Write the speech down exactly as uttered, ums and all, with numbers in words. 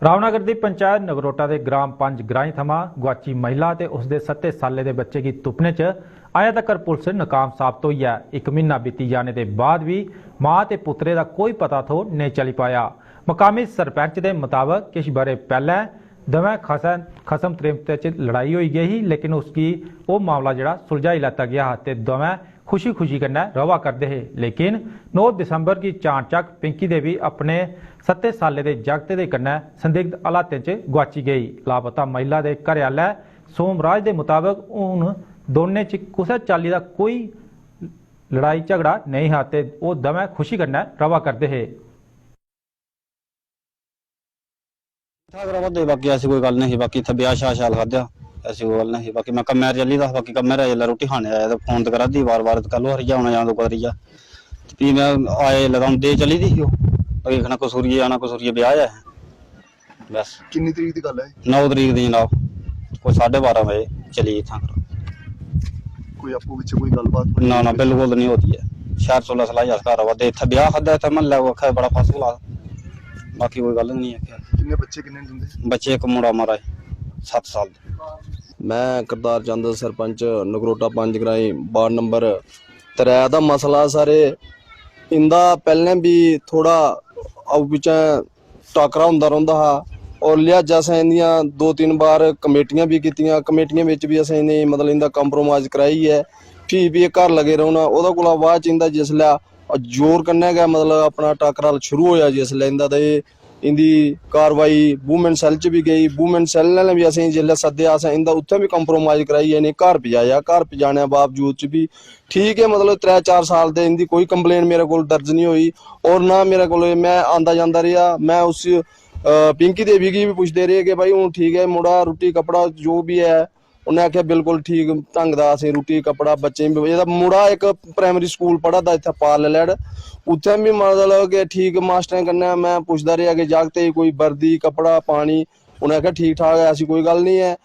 रामनगर दी पंचायत नगरोटा दे ग्राम पंज ग्राईं थमां गुआची महिला ते उसदे सत्ते साल्ले दे बच्चे गी तुप्पने च अजें तकर पुलस नाकाम साबत होई ऐ। इक म्हीना बीती जाने दे बाद बी मां ते पुत्तरे दा कोई पता थो नेईं चली पाया। मकामी सरपंच दे मताबक किश ब'रे पैह्लें दवैं खसम खसम त्रेमते च लड़ाई होई गेई ही, लेकिन उसगी ओह् मामला जेह्ड़ा सुलझाई लैता गेआ हा ते दवैं खुशी खुशी कन्नै र'वा करदे हे। लेकिन नौ दिसंबर गी चानचक पिंकी देवी अपने सत्ते साल्ले दे जागते दे कन्नै संदिग्ध हालातें च गुआची गेई। लापता महिला दे घरै आह्ले सोमराज दे मताबक हून दौनें च कुसै चाल्ली दा कोई लड़ाई झगड़ा नेईं हा ते ओह् दवैं खुशी कन्नै र'वा करदे हे। ठीक ठाक र'वा दे, बाकी ऐसी कोई गल्ल नेईं ही। बाकी इत्थै ब्याह श्याह शैल खाद्धा, ऐसी कोई गल्ल नेईं ही। बाकी में कम्मै 'र चली दा हा, बाकी कम्मै 'रा जिसलै रुट्टी खाने आया ते फोन ते करा दी ही बार बार, ते कैलू हारी औना जां दूआ त्रीया। ते फ्ही में आए, जेल्लै तां दे चली दी ही ओह्, बाकी आखना कसूरिये जाना, कसूरिये ब्याह ऐ। बस। किन्नी तरीक दी गल्ल ऐ? नौ तरीक दी जनाब, कोई साढ़े बारां बजे चली इत्थां। कोई आपूं बिच्चें कोई गल्लबात होई? ना ना, बिल्कुल निं होई दी ऐ। शैह्र सुल्ला सलाई अस घर आवा दे, इत्थै ब्याह् खाद्धा, इत्थै म्हल्लै ओह् आक्खै बड़ा फर्स्ट क्लास, बाकी कोई गल्ल निं आक्खै। किन्ने बच्चे, किन्ने न तुं'दे? बच्चे इक मुड़ा, महाराज, सत्त साल दे। में करतार चंद, सरपंच नगरोटा पंज ग्राईं, वार्ड नंबर त्रै दा मसला सर एह्। इं'दा पैह्लें बी थोह्ड़ा आपूं बिच्चें टाकरा होंदा रौंह्दा हा। और लिहाजा असें इं'दियां दो तिन्न बार कमेटियां बी कीतियां, कमेटियें बिच्च बी असें इ'नेंगी, मतलब, इं'दा compromise कराइयै फ्ही बी एह् घर लगे रौह्ना। ओह्दे कोला बाद च इं'दा जिसलै जोर कन्नै गै, मतलब, अपना टाकरा शुरू होएआ जिसलै इं'दा, ते एह् इं'दी कार्रवाई वूमेन सैल्ल च बी गेई। वूमेन सैल्ल आह्लें बी असेंगी जिसलै सद्देआ, असें इं'दा उत्थें बी compromise कराइयै इ'नेंगी घर पजाया। घर पजाने दे बावजूद च बी ठीक ऐ, मतलब, त्रै चार साल ते इं'दी कोई complain मेरे कोल दर्ज निं होई। और ना मेरे कोल, में आंदा जंदा रेहा, में उस, अ, पिंकी देवी गी बी पुछदे रेह् कि भाई, हून ठीक ऐ, मुड़ा, रुट्टी कपड़ा जो बी ऐ। उ'न्नै आखेआ, बिल्कुल ठीक ढंग दा असें रुट्टी कपड़ा बच्चें गी बी। एह्दा मुड़ा इक प्राइमरी स्कूल पढ़ा दा इत्थै पार्ले लैड़, उत्थै बी, मतलब, कि ठीक मास्टरें कन्नै में पुछदा रेहा कि जागतै गी कोई वर्दी, कपड़ा, पानी। उ'नें आखेआ, ठीक ठाक ऐ, ऐसी कोई गल्ल निं ऐ।